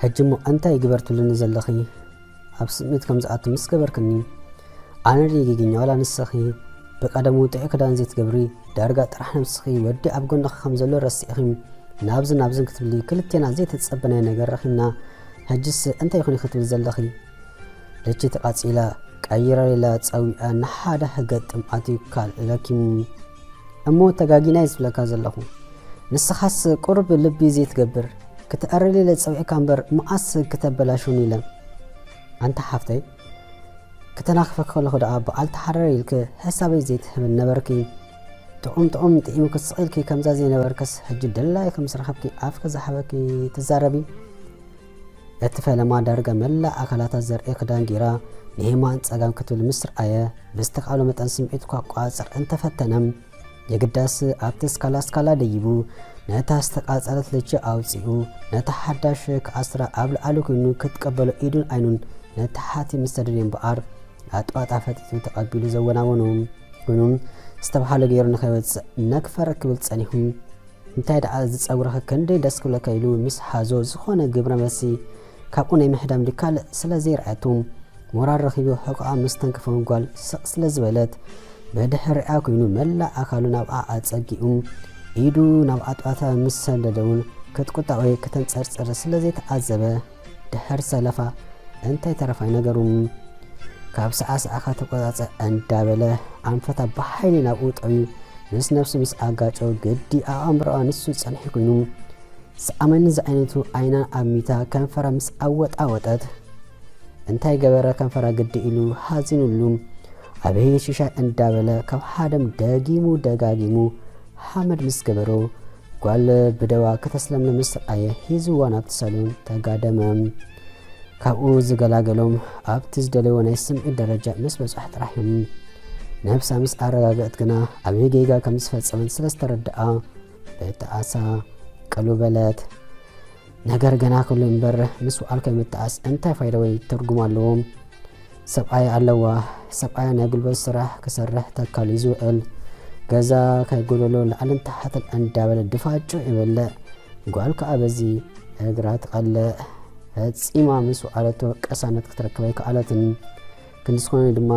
ሕጂ እሞ እንታይ ግበር ትብልኒ ዘለኺ? ኣብ ስምዒት ከም ዝኣቱ ምስ ገበርክኒ፣ ኣነ ድየ ጌገኛ ዋላ ንስኺ? ብቐደሙ ጥዑይ ክዳን ዘይትገብሪ፣ ዳርጋ ጥራሕ ነብስኺ ወዲ ኣብ ጎንኺ ከም ዘሎ ረሲዕኺ፣ ናብዝን ናብዝን ክትብሊ ክልቴና ዘይተጸበናዮ ነገር ረኺብና። ሕጅስ እንታይ ይኹን ኢኺ ትብሊ ዘለኺ? ለቺ ተቓጺላ፣ ቀይራ ሌላ ጸዊዓ ንሓደ ክገጥም ኣትዩ ካልእ ለኪሙ። እሞ ተጋጊና እየ ዝብለካ ዘለኹ። ንስኻስ ቁሩብ ልቢ ዘይትገብር፣ ክትኣርል ኢለ ጸዊዕካ እምበር መኣስ ክተበላሹኒ ኢለ። ኣንታ ሓፍተይ፣ ክተናኽፈኪ ከለኹ ደኣ በዓል ተሓረር ኢልኪ ሕሳበይ ዘይትህብን ነበርኪ። ጥዑም ጥዑም ጥዒሙኪ ስቕ ኢልኪ ከምዛ ዘይነበርክስ፣ ሕጂ ደላዪ ከም ዝረኸብኪ ኣፍኪ ዝሃበኪ ትዛረቢ። እቲ ፈለማ ዳርጋ መላእ ኣካላታ ዘርኢ ክዳን ጌራ ንየማን ጸጋም ክትብል ምስ ረኣየ፣ ብዝተኻእሎ መጠን ስምዒቱ ክቆጻጸር እንተፈተነ፣ የግዳስ ኣብቲ ስካላ ስካላ ደይቡ፣ ነታ ዝተቃጸለት ለቺ ኣውጺኡ፣ ነታ ሓዳሽ ክኣስራ ኣብ ላዕሊ ኮይኑ ክትቀበሎ ኢዱን ዓይኑን ነቲ ሓቲ ምስ ሰደደ እምበኣር፣ ኣጥዋጣ ፈጢጡ ተቐቢሉ ዘወናወኖ። ኮይኑ ዝተባህሎ ገይሩ ንኸይወጽእ ነክፈር ክብል ጸኒሑ። እንታይ ደኣ እዚ ጸጉርኺ ክንደይ ደስ ክብለካ ኢሉ ምስ ሓዞ፣ ዝኾነ ግብረ መልሲ ካብኡ ናይ ምሕዳም ድካል ስለ ዘይረኣየቱ፣ ሞራል ረኺቡ ሕቆኣ ምስ ተንከፈ ጓል ስቕ ስለ ዝበለት፣ ብድሕሪኣ ኮይኑ መላእ ኣካሉ ናብኣ ኣጸጊኡ፣ ኢዱ ናብ ኣጥባታ ምስ ሰደደ እውን ክትቁጣ ወይ ከተንጸርጽር ስለ ዘይተዓዘበ፣ ድሕር ሰለፋ እንታይ ተረፋይ ነገሩ? ካብ ሰዓሰዓ ከተቆጻጸ እንዳበለ ኣንፈታ ብሓይሊ ናብኡ ጠውዩ ምስ ነብሱ ምስ ኣጋጨው ግዲ ኣእምሮኣ ንሱ ጸንሒ ኮይኑ፣ ሰኣመኒ ዝዓይነቱ ዓይናን ኣሚታ ከንፈራ ምስ ኣወጣወጠት፣ እንታይ ገበረ ከንፈራ ግዲ ኢሉ ሓዚኑሉ፣ ኣበይ ሽሻይ እንዳበለ ካብ ሓደም ደጊሙ ደጋጊሙ ሓመድ ምስ ገበሮ፣ ጓል ብደዋ ከተስለምልም ምስ ረኣየ ሒዝዋ ናብቲ ሳሎን ተጋደመ። ካብኡ ዝገላገሎም ኣብቲ ዝደለይዎ ናይ ስምዒት ደረጃ ምስ በጽሑ ጥራሕ እዮም። ነብሳ ምስ ኣረጋገእት ግና ኣበይ ጌጋ ከም ዝፈጸመን ስለ ዝተረድኣ፣ ብጣዕሳ ቅሉ በለት። ነገር ገና ክሉ እምበር ምስ ወዓልካ ምጣዓስ እንታይ ፋይዳ ወይ ትርጉም ኣለዎ? ሰብኣይ ኣለዋ፣ ሰብኣያ ናይ ጉልበት ስራሕ ክሰርሕ ተካሉ እዩ ዝውዕል። ገዛ ከይጎደሎ ላዕልን ታሕትን እንዳበለ ድፋጩ ይበልዕ። ጓል ከኣ በዚ እግራ ትቐልዕ። ፈጺማ ምስ ወዓለቶ ቅሳነት ክትረክብ ኣይከኣለትን። ክንዲ ዝኾነ ድማ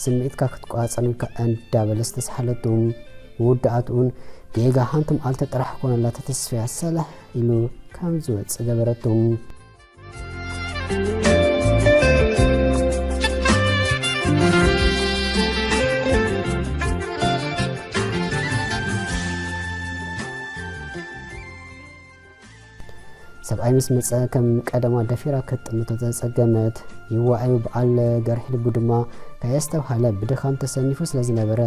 ስምዒትካ ክትቆጻጸር ኢልካ እንዳበለ ዝተስሓለቱ። መወዳእትኡን ጌጋ ሓንቲ መዓልቲ ጥራሕ ኮነላ ተተስፍያ ሰለሕ ኢሉ ከም ዝወጽእ ገበረቱ። ሰብኣይ ምስ መጸ ከም ቀደማ ደፊራ ክትጥምቶ ተጸገመት። ይዋኣዩ በዓል ገርሒ ልቡ ድማ ከየስተብሃለ ብድኻም ተሰኒፉ ስለ ዝነበረ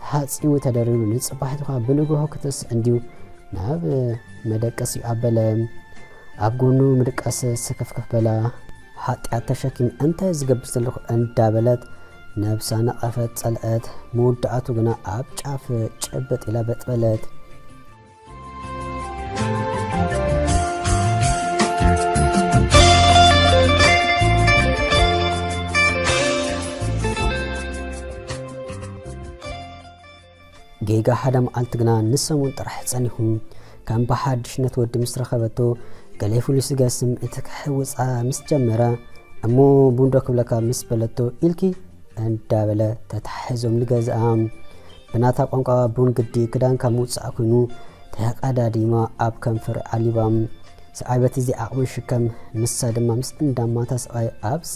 ተሓጺቡ ተደሪሩ ንጽባሒቱ ኸኣ ብንግሆ ክትስ እንድዩ ናብ መደቀሲኡ ኣበለ። ኣብ ጎኑ ምድቃስ ስክፍክፍ በላ። ሓጢኣት ተሸኪም እንታይ ዝገብር ዘለኹ እንዳበለት ነብሳ ነቐፈት ጸልአት። መወዳእቱ ግና ኣብ ጫፍ ጭብጥ ኢላ በጥበለት። ጌጋ ሓደ መዓልቲ ግና ንሰሙን ጥራሕ ጸኒሑ ከም ብሓድሽ ነት ወዲ ምስ ረኸበቶ ገለ ፍሉይ ስጋ ስምዒት ክሕውጻ ምስ ጀመረ እሞ ቡንዶ ክብለካ ምስ በለቶ ኢልኪ እንዳበለ ተታሒዞም ንገዝኣ። ብናታ ቋንቋ ቡን ግዲ ክዳንካ ምውጻእ ኮይኑ ተቐዳዲማ ኣብ ከንፈር ኣሊባ። ሰብኣይ በቲ ዘይዓቕሙ ሽከም ንሳ ድማ ምስ እንዳማታ ሰብኣይ ኣብዚ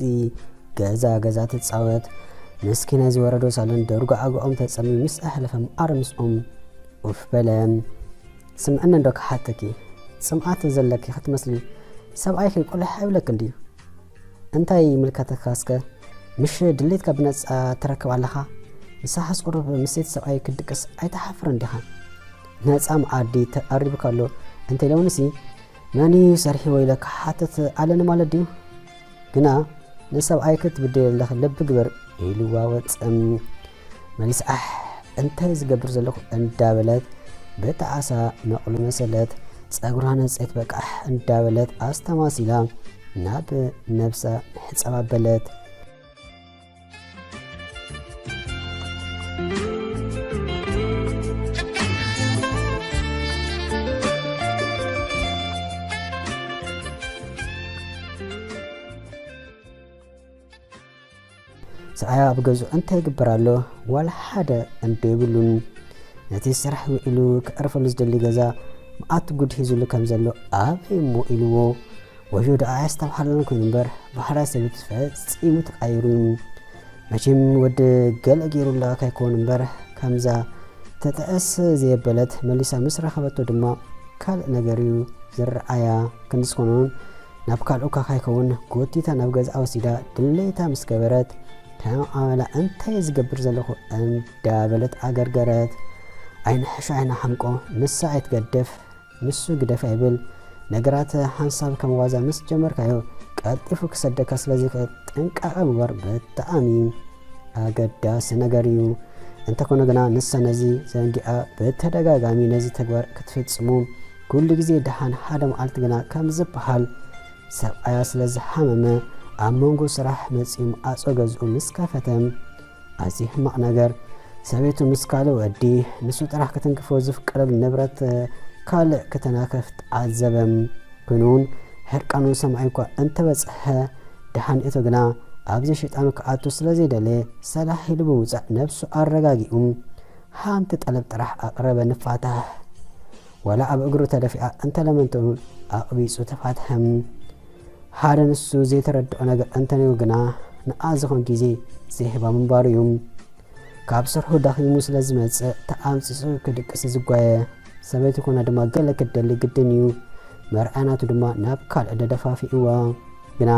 ገዛ ገዛ ትጻወት። ምስኪናይ ዝወረዶ ሳሎን ደርጎ ኣግኦም ተጸምዩ ምስ ኣሕለፈ መዓር ምስኦም ኡፍ በለ። ስምዕኒ እንዶ ክሓተኪ ጽምኣት ዘለኪ ክትመስሊ ሰብኣይኪ ቁልሕ ኣይብለክ እንድዩ። እንታይ ይምልከተካ እስከ? ምሽ ድሌትካ ብነጻ ትረክብ ኣለኻ። ንስኻስ ቁሩብ ምሴት ሰብኣይ ክትድቅስ ኣይትሓፍርን ዲኻ? ነጻ መኣዲ ተቐሪብካ ኣሎ እንተኢለውንሲ መን እዩ ሰሪሕዎ ኢለ ክሓትት ኣለኒ ማለት ድዩ? ግና ንሰብኣይ ክትብድል ኣለኺ ልቢ ግበር ኢልዋ ወጸ። መሊስ ኣሕ እንታይ ዝገብር ዘለኹ እንዳበለት ብጣዕሳ መቕሎ መሰለት። ጸጉራ ነጸት በቃሕ እንዳበለት ኣስተማሲላ ናብ ነብሳ ሕጸብ ኣበለት። ሰብኣያ ኣብ ገዝኡ እንታይ ይግበር ኣሎ ዋላ ሓደ እንዶ የብሉን። ነቲ ስራሕ ውዒሉ ክዕርፈሉ ዝደሊ ገዛ መኣት ጉድ ሒዙሉ ከም ዘሎ ኣበይ እሞ ኢልዎ። ወዮ ደኣ ኣየስተብሃለን ኮይኑ እምበር ባህርያ ሰበይቲ ፈጺሙ ተቓይሩ እዩ። መቸም ወዲ ገለ ገይሩላ ከይከውን እምበር ከምዛ ተጠዕስ ዘየበለት መሊሳ ምስ ረኸበቶ ድማ ካልእ ነገር እዩ ዝረኣያ። ክንዲ ዝኾነ እውን ናብ ካልእ እኳ ከይከውን ጎቲታ ናብ ገዛኣ ወሲዳ ድሌታ ምስ ገበረት ከም ኣመላ እንታይ ዝገብር ዘለኹ እንዳበለት ኣገርገረት። ኣይንሕሾ ኣይንሓምቆ፣ ንሳ ኣይትገድፍ ንሱ ግደፍ ኣይብል። ነገራት ሓንሳብ ከም ዋዛ ምስ ጀመርካዮ ቀልጢፉ ክሰደካ ስለ ዝኽእል ጥንቃቐ ምግባር ብጣዕሚ ኣገዳሲ ነገር እዩ። እንተኾነ ግና ንሳ ነዚ ዘንጊዓ ብተደጋጋሚ ነዚ ተግባር ክትፍጽሙ ኩሉ ግዜ ደሓን ሓደ መዓልቲ ግና ከም ዝበሃል ሰብኣያ ስለ ዝሓመመ ኣብ መንጎ ስራሕ መጺኡ ማዕጾ ገዝኡ ምስ ከፈተ ኣዝዩ ሕማቕ ነገር ሰበይቱ ምስ ካልእ ወዲ ንሱ ጥራሕ ክትንክፎ ዝፍቀደሉ ንብረት ካልእ ክተናክፍ ተዓዘበ። ኮይኑ እውን ሕርቃኑ ሰማዒ እኳ እንተበጽሐ ደሓን እቶ ግና ኣብዚ ሸይጣኑ ክኣቱ ስለ ዘይደለየ ሰላሕ ኢሉ ብምውጻእ ነብሱ ኣረጋጊኡ ሓንቲ ጠለብ ጥራሕ ኣቕረበ ንፋታሕ። ዋላ ኣብ እግሩ ተደፊኣ እንተለመንተ እውን ኣቕቢጹ ተፋትሐ። ሓደ ንሱ ዘይተረድኦ ነገር እንተነይሩ ግና ንኣ ዝኾን ግዜ ዘይህባ ምንባሩ እዩ። ካብ ስርሑ ደኺሙ ስለ ዝመጽእ ተኣምጺጹ ክድቅስ ዝጓየ ሰበይቲ ኮና ድማ ገለ ክትደሊ ግድን እዩ። መርዓናቱ ድማ ናብ ካልእ ደደፋፊእዋ። ግና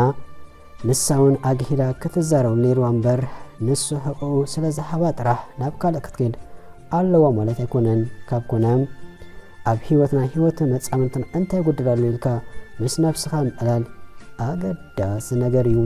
ንሳ እውን ኣግሂዳ ክትዛረብ ነይርዋ እምበር ንሱ ሕቕኡ ስለ ዝሃባ ጥራሕ ናብ ካልእ ክትከይድ ኣለዋ ማለት ኣይኮነን። ካብ ኮነ ኣብ ህይወትና ህይወትን መጻምድትን እንታይ ይጉድል ኣሎ ኢልካ ምስ ነብስኻ ምዕላል ኣገዳሲ ነገር እዩ።